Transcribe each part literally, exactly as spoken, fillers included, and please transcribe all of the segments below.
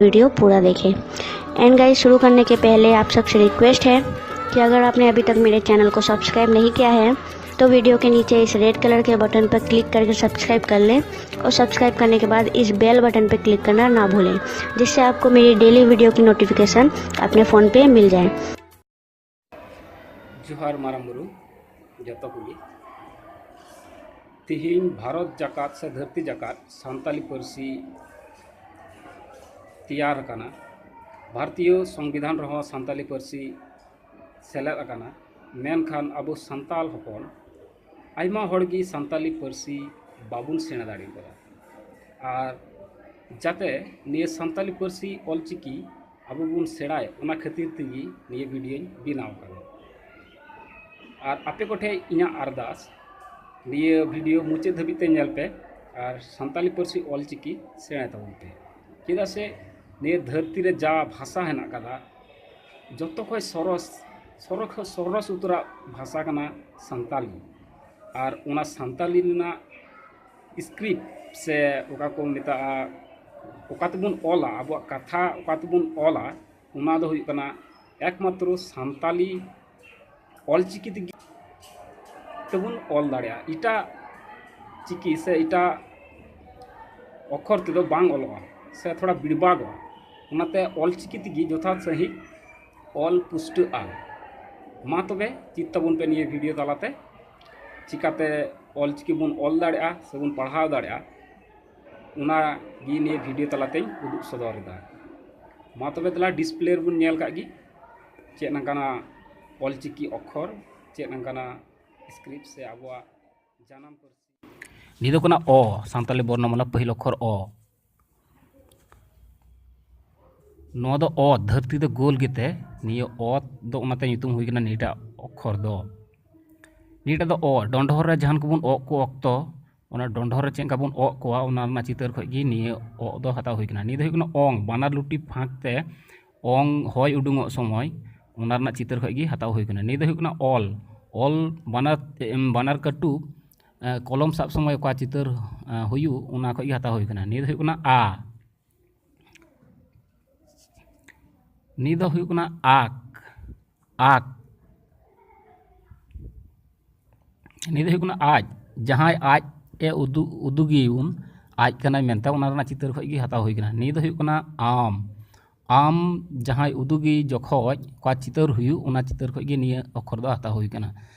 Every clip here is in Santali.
वीडियो पूरा देखें। एंड गाइस, शुरू करने के पहले आप सबसे रिक्वेस्ट है कि अगर आपने अभी तक मेरे चैनल को सब्सक्राइब नहीं किया है तो वीडियो के नीचे इस रेड कलर के बटन पर क्लिक करके सब्सक्राइब कर लें और सब्सक्राइब करने के बाद इस बेल बटन पर क्लिक करना ना भूलें, जिससे आपको मेरी डेली वीडियो की नोटिफिकेशन अपने फ़ोन पे मिल जाए। ᱡᱚᱦᱟᱨ ᱢᱟᱨᱟᱝ ᱵᱩᱨᱩ ᱡᱚᱛᱚ ᱠᱚᱜᱮ᱾ ᱛᱤᱦᱤᱧ ᱵᱷᱟᱨᱚᱛ ᱡᱟᱠᱟᱛ ᱥᱮ ᱫᱷᱟᱹᱨᱛᱤ ᱡᱟᱠᱟᱛ ᱥᱟᱱᱛᱟᱞᱤ ᱯᱟᱹᱨᱥᱤ ᱛᱮᱭᱟᱨ ᱟᱠᱟᱱᱟ᱾ ᱵᱷᱟᱨᱚᱛᱤᱭᱚ ᱥᱚᱝᱵᱤᱫᱷᱟᱱ ᱨᱮᱦᱚᱸ ᱥᱟᱱᱛᱟᱞᱤ ᱯᱟᱹᱨᱥᱤ ᱥᱮᱞᱮᱫ ᱟᱠᱟᱱᱟ᱾ ᱢᱮᱱᱠᱷᱟᱱ ᱟᱵᱚ ᱥᱟᱱᱛᱟᱞ ᱦᱚᱯᱚᱱ ᱟᱭᱢᱟ ᱦᱚᱲ ᱜᱮ ᱥᱟᱱᱛᱟᱞᱤ ᱯᱟᱹᱨᱥᱤ ᱵᱟᱵᱚᱱ ᱥᱮᱬᱟ ᱫᱟᱲᱮ ᱠᱟᱫᱟ᱾ ᱟᱨ ᱡᱟᱛᱮ ᱱᱤᱭᱟᱹ ᱥᱟᱱᱛᱟᱞᱤ ᱯᱟᱹᱨᱥᱤ ᱚᱞᱪᱤᱠᱤ ᱟᱵᱚ ᱵᱚᱱ ᱥᱮᱬᱟᱭ, ᱚᱱᱟ ᱠᱷᱟᱹᱛᱤᱨ ᱛᱮᱜᱮ ᱱᱤᱭᱟᱹ ᱵᱷᱤᱰᱤᱭᱳᱧ ᱵᱮᱱᱟᱣ ᱟᱠᱟᱫᱟ᱾ ᱟᱨ ᱟᱯᱮ ᱠᱚᱴᱷᱮᱱ ᱤᱧᱟᱹᱜ ᱟᱨᱫᱟᱥ, ᱱᱤᱭᱟᱹ ᱵᱷᱤᱰᱤᱭᱳ ᱢᱩᱪᱟᱹᱫ ᱫᱷᱟᱹᱵᱤᱡ ᱛᱮ ᱧᱮᱞ ᱯᱮ ᱟᱨ ᱥᱟᱱᱛᱟᱞᱤ ᱯᱟᱹᱨᱥᱤ ᱚᱞᱪᱤᱠᱤ ᱥᱮᱬᱟᱭ ᱛᱟᱵᱚᱱ ᱯᱮ᱾ ᱪᱮᱫᱟᱜ ᱥᱮ ᱱᱤᱭᱟᱹ ᱫᱷᱟᱹᱨᱛᱤ ᱨᱮ ᱡᱟ ᱵᱷᱟᱥᱟ ᱦᱮᱱᱟᱜ ᱟᱠᱟᱫᱟ, ᱡᱚᱛᱚ ᱠᱷᱚᱱ ᱥᱚᱨᱚᱥ ᱥᱚᱨᱚᱥ ᱥᱚᱨᱚᱥ ᱩᱛᱟᱹᱨᱟᱜ ᱵᱷᱟᱥᱟ ᱠᱟᱱᱟ ᱥᱟᱱᱛᱟᱞᱤ᱾ ᱟᱨ ᱚᱱᱟ ᱥᱟᱱᱛᱟᱞᱤ ᱨᱮᱱᱟᱜ ᱥᱠᱨᱤᱯᱴ ᱥᱮ ᱚᱠᱟ ᱠᱚ ᱢᱮᱛᱟᱜᱼᱟ, ᱚᱠᱟ ᱛᱮᱵᱚᱱ ᱚᱞᱟ, ᱟᱵᱚᱣᱟᱜ ᱠᱟᱛᱷᱟ ᱚᱠᱟ ᱛᱮᱵᱚᱱ ᱚᱞᱟ, ᱚᱱᱟ ᱫᱚ ᱦᱩᱭᱩᱜ ᱠᱟᱱᱟ ᱮᱠᱢᱟᱛᱨᱚ ᱥᱟᱱᱛᱟᱞᱤ ᱚᱞᱪᱤᱠᱤ ᱛᱮᱜᱮ ᱛᱮᱵᱚᱱ ᱚᱞ ᱫᱟᱲᱮᱭᱟᱜᱼᱟ᱾ ᱮᱴᱟᱜ ᱪᱤᱠᱤ ᱥᱮ ᱮᱴᱟᱜ ᱚᱠᱠᱷᱚᱨ ᱛᱮᱫᱚ ᱵᱟᱝ ᱚᱞᱚᱜᱼᱟ ᱥᱮ ᱛᱷᱚᱲᱟ ᱵᱤᱲᱵᱟᱜᱚᱜᱼᱟ᱾ ᱚᱱᱟᱛᱮ ᱚᱞᱪᱤᱠᱤ ᱛᱮᱜᱮ ᱡᱚᱛᱷᱟᱛ ᱥᱟᱺᱦᱤᱡ ᱚᱞ ᱯᱩᱥᱴᱟᱹᱜᱼᱟ᱾ ᱢᱟ ᱛᱚᱵᱮ ᱪᱮᱫ ᱛᱟᱵᱚᱱ ᱯᱮ ᱱᱤᱭᱟᱹ ᱵᱷᱤᱰᱤᱭᱳ ᱛᱟᱞᱟᱛᱮ ᱪᱤᱠᱟᱛᱮ ᱚᱞᱪᱤᱠᱤ ᱵᱚᱱ ᱚᱞ ᱫᱟᱲᱮᱭᱟᱜᱼᱟ ᱥᱮᱵᱚᱱ ᱯᱟᱲᱦᱟᱣ ᱫᱟᱲᱮᱭᱟᱜᱼᱟ, ᱚᱱᱟ ᱜᱮ ᱱᱤᱭᱟᱹ ᱵᱷᱤᱰᱤᱭᱳ ᱛᱟᱞᱟᱛᱮᱧ ᱩᱫᱩᱜ ᱥᱚᱫᱚᱨ ᱮᱫᱟ᱾ ᱢᱟ ᱛᱚᱵᱮ ᱫᱮᱞᱟ ᱰᱤᱥᱯᱞᱮ ᱨᱮᱵᱚᱱ ᱧᱮᱞ ᱠᱟᱜ ᱜᱮ ᱪᱮᱫ ᱱᱚᱝᱠᱟᱱᱟᱜ ᱚᱞᱪᱤᱠᱤ ᱚᱠᱠᱷᱚᱨ, ᱪᱮᱫ ᱱᱚᱝᱠᱟᱱᱟᱜ ᱥᱠᱨᱤᱯᱴ ᱥᱮ ᱟᱵᱚᱣᱟᱜ ᱡᱟᱱᱟᱢ ᱯᱟᱹᱨᱥᱤ᱾ ᱱᱤᱭᱟᱹ ᱫᱚ ᱠᱟᱱᱟ ᱚ, ᱥᱟᱱᱛᱟᱞᱤ ᱵᱚᱨᱱᱚᱢᱟᱞᱟ ᱯᱟᱹᱦᱤᱞ ᱚᱠᱠᱷᱚᱨ ᱚ᱾ ᱱᱚᱣᱟ ᱫᱚ ᱚ, ᱫᱷᱟᱹᱨᱛᱤ ᱫᱚ ᱜᱳᱞ ᱜᱮᱛᱮ ᱱᱤᱭᱟᱹ ᱚ ᱫᱚ ᱚᱱᱟᱛᱮ ᱧᱩᱛᱩᱢ ᱦᱩᱭ ᱠᱟᱱᱟ ᱱᱤᱭᱟᱹᱴᱟᱜ ᱚᱠᱠᱷᱚᱨ ᱫᱚ᱾ ᱱᱤᱭᱟᱹᱴᱟᱜ ᱫᱚ ᱚ, ᱰᱚᱸᱰᱷᱚᱨ ᱨᱮ ᱡᱟᱦᱟᱱ ᱠᱚᱵᱚᱱ ᱚᱜ ᱠᱚ ᱚᱠᱛᱚ ᱚᱱᱟ ᱰᱚᱸᱰᱷᱚᱨ ᱨᱮ ᱪᱮᱫ ᱞᱮᱠᱟ ᱵᱚᱱ ᱚᱜ ᱠᱚᱣᱟ, ᱚᱱᱟ ᱨᱮᱱᱟᱜ ᱪᱤᱛᱟᱹᱨ ᱠᱷᱚᱡ ᱜᱮ ᱱᱤᱭᱟᱹ ᱚᱜ ᱫᱚ ᱦᱟᱛᱟᱣ ᱦᱩᱭ ᱠᱟᱱᱟ᱾ ᱱᱤᱭᱟᱹ ᱫᱚ ᱦᱩᱭᱩᱜ ᱠᱟᱱᱟ ᱚᱝ, ᱵᱟᱱᱟᱨ ᱞᱩᱴᱤ ᱯᱷᱟᱸᱠ ᱛᱮ ᱚᱝ ᱦᱚᱭ ᱩᱰᱩᱝᱚᱜ ᱥᱚᱢᱚᱭ ᱚᱱᱟ ᱨᱮᱱᱟᱜ ᱪᱤᱛᱟᱹᱨ ᱠᱷᱚᱡ ᱜᱮ ᱦᱟᱛᱟᱣ ᱦᱩᱭ ᱠᱟᱱᱟ᱾ ᱱᱤᱭᱟᱹ ᱫᱚ ᱦᱩᱭᱩᱜ ᱠᱟᱱᱟ ᱚᱞ, ᱚᱞ ᱵᱟᱱᱟᱨ, ᱮᱢ, ᱵᱟᱱᱟᱨ ᱠᱟᱹᱴᱩᱵ, ᱮ, ᱠᱚᱞᱚᱢ ᱥᱟᱵ ᱥᱚᱢᱚᱭ ᱚᱠᱟ ᱪᱤᱛᱟᱹᱨ, ᱮ, ᱦᱩᱭᱩᱜ, ᱚᱱᱟ ᱠᱷᱚᱡ ᱜᱮ ᱦᱟᱛᱟᱣ ᱦᱩᱭ ᱠᱟᱱᱟ᱾ ᱱᱤᱭᱟᱹ ᱫᱚ ᱦᱩᱭᱩᱜ ᱠᱟᱱᱟ ᱟ, ᱱᱤᱭᱟᱹ ᱫᱚ ᱦᱩᱭᱩᱜ ᱠᱟᱱᱟ ᱟᱠ, ᱟᱠ᱾ ᱱᱤᱭᱟᱹ ᱫᱚ ᱦᱩᱭᱩᱜ ᱠᱟᱱᱟ ᱟᱡ, ᱡᱟᱦᱟᱸᱭ ᱟᱡ ᱮ ᱩᱫᱩᱜ, ᱩᱫᱩᱜᱮᱭᱩᱱ, ᱟᱡ ᱠᱟᱱᱟᱭ ᱢᱮᱱᱛᱮ, ᱚᱱᱟ ᱨᱮᱱᱟᱜ ᱪᱤᱛᱟᱹᱨ ᱠᱷᱚᱡ ᱜᱮ ᱦᱟᱛᱟᱣ ᱦᱩᱭ ᱠᱟᱱᱟ᱾ ᱱᱤᱭᱟᱹ ᱫᱚ ᱦᱩᱭᱩᱜ ᱠᱟᱱᱟ ᱟᱢ, ᱟᱢ ᱡᱟᱦᱟᱸᱭ ᱩᱫᱩᱜᱮ ᱡᱚᱠᱷᱚᱡ ᱚᱠᱟ ᱪᱤᱛᱟᱹᱨ ᱦᱩᱭᱩᱜ, ᱚᱱᱟ ᱪᱤᱛᱟᱹᱨ ᱠᱷᱚᱡ ᱜᱮ ᱱᱤᱭᱟᱹ ᱚᱠᱠᱷᱚᱨ ᱫᱚ ᱦᱟᱛᱟᱣ ᱦᱩᱭ ᱠᱟᱱᱟ᱾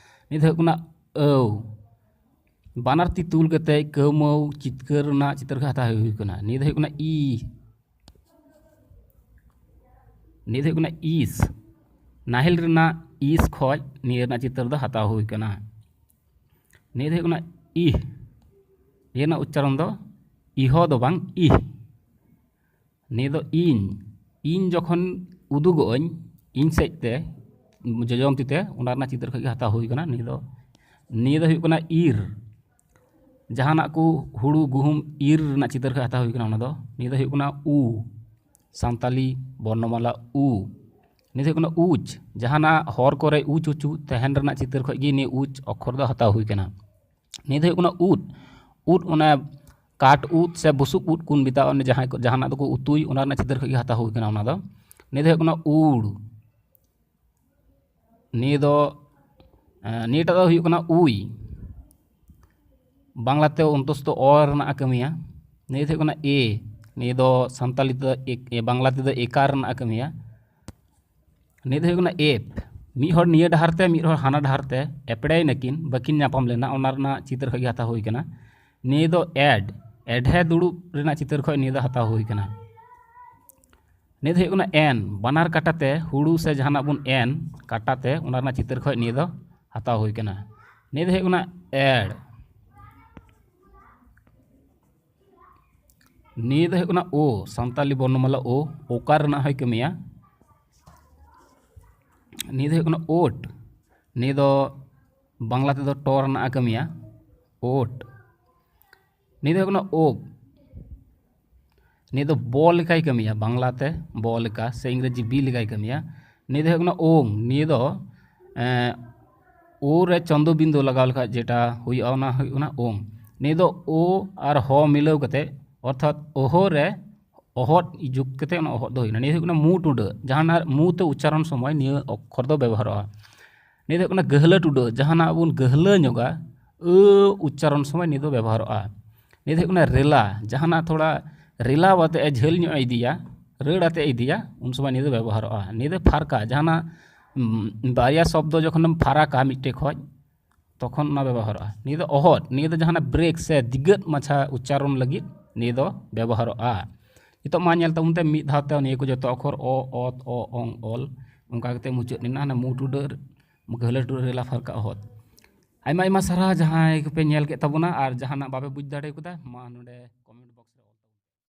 ᱱᱤᱭᱟᱹ ᱫᱚ ᱦᱩᱭᱩᱜ ᱠᱟᱱᱟ ᱟᱹᱣ, ᱵᱟᱱᱟᱨ ᱛᱤ ᱛᱩᱞ ᱠᱟᱛᱮ ᱠᱟᱹᱣᱢᱟᱹᱣ ᱪᱤᱛᱠᱟᱹᱨ ᱨᱮᱱᱟᱜ ᱪᱤᱛᱟᱹᱨ ᱠᱷᱚᱡ ᱦᱟᱛᱟᱣ ᱦᱩᱭ ᱠᱟᱱᱟ᱾ ᱱᱤᱭᱟᱹ ᱫᱚ ᱦᱩᱭᱩᱜ ᱠᱟᱱᱟ ᱤ, ᱱᱤᱭᱟᱹ ᱫᱚ ᱦᱩᱭᱩᱜ ᱠᱟᱱᱟ ᱤᱥ, ᱱᱟᱦᱮᱞ ᱨᱮᱱᱟᱜ ᱤᱥ ᱠᱷᱚᱡ ᱱᱤᱭᱟᱹ ᱨᱮᱱᱟᱜ ᱪᱤᱛᱟᱹᱨ ᱫᱚ ᱦᱟᱛᱟᱣ ᱦᱩᱭ ᱠᱟᱱᱟ᱾ ᱱᱤᱭᱟᱹ ᱫᱚ ᱦᱩᱭᱩᱜ ᱠᱟᱱᱟ ᱤᱦ, ᱱᱤᱭᱟᱹ ᱨᱮᱱᱟᱜ ᱩᱪᱪᱟᱨᱚᱱ ᱫᱚ ᱤᱦᱚ ᱫᱚ ᱵᱟᱝ, ᱤᱦ᱾ ᱱᱤᱭᱟᱹ ᱫᱚ ᱤᱧ, ᱤᱧ ᱡᱚᱠᱷᱚᱱ ᱩᱫᱩᱜᱚᱜ ᱟᱹᱧ ᱤᱧ ᱥᱮᱫ ᱛᱮ ᱡᱚᱡᱚᱢ ᱛᱤ ᱛᱮ, ᱚᱱᱟ ᱨᱮᱱᱟᱜ ᱪᱤᱛᱟᱹᱨ ᱠᱷᱚᱡ ᱜᱮ ᱦᱟᱛᱟᱣ ᱦᱩᱭ ᱠᱟᱱᱟ᱾ ᱱᱤᱭᱟᱹ ᱫᱚ, ᱱᱤᱭᱟᱹ ᱫᱚ ᱦᱩᱭᱩᱜ ᱠᱟᱱᱟ ᱤᱨ, ᱡᱟᱦᱟᱱᱟᱜ ᱠᱚ ᱦᱩᱲᱩ ᱜᱩᱦᱩᱢ ᱤᱨ ᱨᱮᱱᱟᱜ ᱪᱤᱛᱟᱹᱨ ᱠᱷᱚᱡ ᱦᱟᱛᱟᱣ ᱦᱩᱭ ᱠᱟᱱᱟ᱾ ᱚᱱᱟ ᱫᱚ, ᱱᱤᱭᱟᱹ ᱫᱚ ᱦᱩᱭᱩᱜ ᱠᱟᱱᱟ ᱩ, ᱥᱟᱱᱛᱟᱞᱤ ᱵᱚᱨᱱᱚᱢᱟᱞᱟ ᱩ᱾ ᱱᱤᱭᱟᱹ ᱫᱚ ᱦᱩᱭᱩᱜ ᱠᱟᱱᱟ ᱩᱪ, ᱡᱟᱦᱟᱱᱟᱜ ᱦᱚᱨ ᱠᱚᱨᱮ ᱩᱪ ᱩᱪᱩ ᱛᱟᱦᱮᱱ ᱨᱮᱱᱟᱜ ᱪᱤᱛᱟᱹᱨ ᱠᱷᱚᱡ ᱜᱮ ᱱᱤᱭᱟᱹ ᱩᱪ ᱚᱠᱠᱷᱚᱨ ᱫᱚ ᱦᱟᱛᱟᱣ ᱦᱩᱭ ᱠᱟᱱᱟ᱾ ᱱᱤᱭᱟᱹ ᱫᱚ ᱦᱩᱭᱩᱜ ᱠᱟᱱᱟ ᱩᱫ, ᱩᱫ ᱚᱱᱟ ᱠᱟᱴ ᱩᱫ ᱥᱮ ᱵᱩᱥᱩᱵ ᱩᱫ ᱠᱚ ᱢᱮᱛᱟᱜᱼᱟ, ᱚᱱᱮ ᱡᱟᱦᱟᱸᱭ ᱠᱚ, ᱡᱟᱦᱟᱱᱟᱜ ᱫᱚᱠᱚ ᱩᱛᱩᱭ, ᱚᱱᱟ ᱨᱮᱱᱟᱜ ᱪᱤᱛᱟᱹᱨ ᱠᱷᱚᱡ ᱜᱮ ᱦᱟᱛᱟᱣ ᱦᱩᱭ ᱠᱟᱱᱟ ᱚᱱᱟ ᱫᱚ᱾ ᱱᱤᱭᱟᱹ ᱫᱚ ᱦᱩᱭᱩᱜ ᱠᱟᱱᱟ ᱩᱲ, ᱱᱤᱭᱟᱹ ᱫᱚ, ᱮᱸ, ᱱᱤᱭᱟᱹᱴᱟᱜ ᱫᱚ ᱦᱩᱭᱩᱜ ᱠᱟᱱᱟ ᱩᱭ, ᱵᱟᱝᱞᱟᱛᱮ ᱚᱱᱛᱚᱥᱛᱚ ᱚ ᱨᱮᱱᱟᱜ ᱮ ᱠᱟᱹᱢᱤᱭᱟ᱾ ᱱᱤᱭᱟᱹ ᱫᱚ ᱦᱩᱭᱩᱜ ᱠᱟᱱᱟ ᱮ, ᱱᱤᱭᱟᱹ ᱫᱚ ᱥᱟᱱᱛᱟᱞᱤ ᱛᱮᱫᱚ ᱮ-, ᱮ, ᱵᱟᱝᱞᱟ ᱛᱮᱫᱚ ᱮᱠᱟᱨ ᱨᱮᱱᱟᱜ ᱮ ᱠᱟᱹᱢᱤᱭᱟ᱾ ᱱᱤᱭᱟᱹ ᱫᱚ ᱦᱩᱭᱩᱜ ᱠᱟᱱᱟ ᱮᱯ, ᱢᱤᱫ ᱦᱚᱲ ᱱᱤᱭᱟᱹ ᱰᱟᱦᱟᱨ ᱛᱮ, ᱢᱤᱫ ᱦᱚᱲ ᱦᱟᱱᱟ ᱰᱟᱦᱟᱨ ᱛᱮ ᱮᱯᱲᱮᱭ ᱱᱟᱹᱠᱤᱱ, ᱵᱟᱹᱠᱤᱱ ᱧᱟᱯᱟᱢ ᱞᱮᱱᱟ, ᱚᱱᱟ ᱨᱮᱱᱟᱜ ᱪᱤᱛᱟᱹᱨ ᱠᱷᱚᱡ ᱜᱮ ᱦᱟᱛᱟᱣ ᱦᱩᱭ ᱠᱟᱱᱟ᱾ ᱱᱤᱭᱟᱹ ᱫᱚ ᱮᱰ, ᱮᱰᱦᱮ ᱫᱩᱲᱩᱵ ᱨᱮᱱᱟᱜ ᱪᱤᱛᱟᱹᱨ ᱠᱷᱚᱡ ᱱᱤᱭᱟᱹ ᱫᱚ ᱦᱟᱛᱟᱣ ᱦᱩᱭ ᱠᱟᱱᱟ᱾ ᱱᱤᱭᱟᱹ ᱫᱚ ᱦᱩᱭᱩᱜ ᱠᱟᱱᱟ ᱮᱱ, ᱵᱟᱱᱟᱨ ᱠᱟᱴᱟ ᱛᱮ ᱦᱩᱲᱩ ᱥᱮ ᱡᱟᱦᱟᱱᱟᱜ ᱵᱚᱱ ᱮᱱ, ᱠᱟᱴᱟ ᱛᱮ, ᱚᱱᱟ ᱨᱮᱱᱟᱜ ᱪᱤᱛᱟᱹᱨ ᱠᱷᱚᱡ ᱱᱤᱭᱟᱹ ᱫᱚ ᱦᱟᱛᱟᱣ ᱦᱩᱭ ᱠᱟᱱᱟ᱾ ᱱᱤᱭᱟᱹ ᱫᱚ ᱦᱩᱭᱩᱜ ᱠᱟᱱᱟ ᱮᱲ, ᱱᱤᱭᱟᱹ ᱫᱚ ᱦᱩᱭᱩᱜ ᱠᱟᱱᱟ ᱳ, ᱥᱟᱱᱛᱟᱞᱤ ᱵᱚᱨᱱᱚᱢᱟᱞᱟ ᱳ, ᱳᱠᱟᱨ ᱨᱮᱱᱟᱜ ᱦᱚᱸᱭ ᱠᱟᱹᱢᱤᱭᱟ᱾ ᱱᱤᱭᱟᱹ ᱫᱚ ᱦᱩᱭᱩᱜ ᱠᱟᱱᱟ ᱳᱴ, ᱱᱤᱭᱟᱹ ᱫᱚ ᱵᱟᱝᱞᱟ ᱛᱮᱫᱚ ᱴᱚ ᱨᱮᱱᱟᱜ ᱮ ᱠᱟᱹᱢᱤᱭᱟ, ᱳᱴ᱾ ᱱᱤᱭᱟᱹ ᱫᱚ ᱦᱩᱭᱩᱜ ᱠᱟᱱᱟ ᱳᱵ, ᱱᱤᱭᱟᱹ ᱫᱚ ᱵᱚ ᱞᱮᱠᱟᱭ ᱠᱟᱹᱢᱤᱭᱟ, ᱵᱟᱝᱞᱟ ᱛᱮ ᱵᱚ ᱞᱮᱠᱟ ᱥᱮ ᱤᱝᱨᱮᱡᱤ ᱵᱤ ᱞᱮᱠᱟᱭ ᱠᱟᱹᱢᱤᱭᱟ᱾ ᱱᱤᱭᱟᱹ ᱫᱚ ᱦᱩᱭᱩᱜ ᱠᱟᱱᱟ ᱳᱝ, ᱱᱤᱭᱟᱹ ᱫᱚ, ᱮᱸ, ᱳ ᱨᱮ ᱪᱚᱱᱫᱚ ᱵᱤᱱᱫᱩ ᱞᱟᱜᱟᱣ ᱞᱮᱠᱷᱟᱡ ᱡᱮᱴᱟ ᱦᱩᱭᱩᱜᱼᱟ, ᱚᱱᱟ ᱦᱩᱭᱩᱜ ᱠᱟᱱᱟ ᱳᱝ᱾ ᱱᱤᱭᱟᱹ ᱫᱚ ᱳ ᱟᱨ ᱦᱚ ᱢᱤᱞᱟᱹᱣ ᱠᱟᱛᱮ, ᱚᱨᱛᱷᱟᱛ ᱳᱦᱳ ᱨᱮ ᱚᱦᱚᱫ ᱡᱩᱜᱽ ᱠᱟᱛᱮ ᱚᱱᱟ ᱚᱦᱚᱫ ᱫᱚ ᱦᱩᱭᱱᱟ᱾ ᱱᱤᱭᱟᱹ ᱦᱩᱭᱩᱜ ᱠᱟᱱᱟ ᱢᱩ ᱴᱩᱰᱟᱹᱜ, ᱡᱟᱦᱟᱱᱟᱜ ᱢᱩ ᱛᱮ ᱩᱪᱪᱟᱨᱚᱱ ᱥᱚᱢᱚᱭ ᱱᱤᱭᱟᱹ ᱚᱠᱠᱷᱚᱨ ᱫᱚ ᱵᱮᱵᱚᱦᱟᱨᱚᱜᱼᱟ᱾ ᱱᱤᱭᱟᱹ ᱫᱚ ᱦᱩᱭᱩᱜ ᱠᱟᱱᱟ ᱜᱟᱹᱦᱞᱟᱹ ᱴᱩᱰᱟᱹᱜ, ᱡᱟᱦᱟᱱᱟᱜ ᱵᱚᱱ ᱜᱟᱹᱦᱞᱟᱹ ᱧᱚᱜᱟ, ᱟᱹ ᱩᱪᱪᱟᱨᱚᱱ ᱥᱚᱢᱚᱭ ᱱᱤᱭᱟᱹ ᱫᱚ ᱵᱮᱵᱚᱦᱟᱨᱚᱜᱼᱟ᱾ ᱱᱤᱭᱟᱹ ᱫᱚ ᱦᱩᱭᱩᱜ ᱠᱟᱱᱟ ᱨᱮᱞᱟ, ᱡᱟᱦᱟᱱᱟᱜ ᱛᱷᱚᱲᱟ ᱨᱮᱞᱟ ᱟᱛᱮ ᱡᱷᱟᱹᱞ ᱧᱚᱜ ᱮ ᱤᱫᱤᱭᱟ, ᱨᱟᱹᱲ ᱟᱛᱮ ᱤᱫᱤᱭᱟ, ᱩᱱ ᱥᱚᱢᱚᱭ ᱱᱤᱭᱟᱹ ᱫᱚ ᱵᱮᱵᱚᱦᱟᱨᱚᱜᱼᱟ᱾ ᱱᱤᱭᱟᱹ ᱫᱚ ᱯᱷᱟᱨᱠᱟ, ᱡᱟᱦᱟᱱᱟᱜ ᱩᱢ, ᱵᱟᱨᱭᱟ ᱥᱚᱵᱫᱚ ᱡᱚᱠᱷᱚᱱᱮᱢ ᱯᱷᱟᱨᱟᱠᱟ ᱢᱤᱫᱴᱮᱡ ᱠᱷᱚᱡ, ᱛᱚᱠᱷᱚᱱ ᱚᱱᱟ ᱵᱮᱵᱚᱦᱟᱨᱚᱜᱼᱟ᱾ ᱱᱤᱭᱟᱹ ᱫᱚ ᱚᱦᱚᱫ, ᱱᱤᱭᱟᱹ ᱫᱚ ᱡᱟᱦᱟᱱᱟᱜ ᱵᱨᱮᱠ ᱥᱮ ᱫᱤᱜᱟᱹᱫ ᱢᱟᱪᱷᱟ ᱩᱪᱪᱟᱨᱚᱱ ᱞᱟᱹᱜᱤᱫ ᱱᱤᱭᱟᱹ ᱫᱚ ᱵᱮᱵᱚᱦᱟᱨᱚᱜᱼᱟ᱾ ᱱᱤᱛᱚᱜ ᱢᱟ ᱧᱮᱞ ᱛᱟᱵᱚᱱ ᱛᱮ ᱢᱤᱫ ᱫᱷᱟᱣ ᱛᱮ ᱱᱤᱭᱟᱹ ᱠᱚ ᱡᱚᱛᱚ ᱚᱠᱷᱚᱨ ᱚ, ᱚᱛ, ᱚ, ᱚᱝ, ᱚᱞ, ᱚᱱᱠᱟ ᱠᱟᱛᱮ ᱢᱩᱪᱟᱹᱫ ᱮᱱᱟ᱾ ᱦᱟᱱᱮ ᱢᱩ ᱴᱩᱰᱟᱹᱜ, ᱜᱟᱹᱦᱞᱟᱹ ᱴᱩᱰᱟᱹᱜ, ᱨᱮᱞᱟ ᱯᱷᱟᱨᱠᱟ ᱚᱦᱚᱫ᱾ ᱟᱭᱢᱟ ᱟᱭᱢᱟ ᱥᱟᱨᱦᱟᱣ ᱡᱟᱦᱟᱸᱭ ᱠᱚᱯᱮ ᱧᱮᱞ ᱠᱮᱫ ᱛᱟᱵᱚᱱᱟ, ᱟᱨ ᱡᱟᱦᱟᱱᱟᱜ ᱵᱟᱯᱮ ᱵᱩᱡᱽ ᱫᱟᱲᱮ ᱠᱟᱫᱟ, ᱢᱟ ᱱᱚᱰᱮ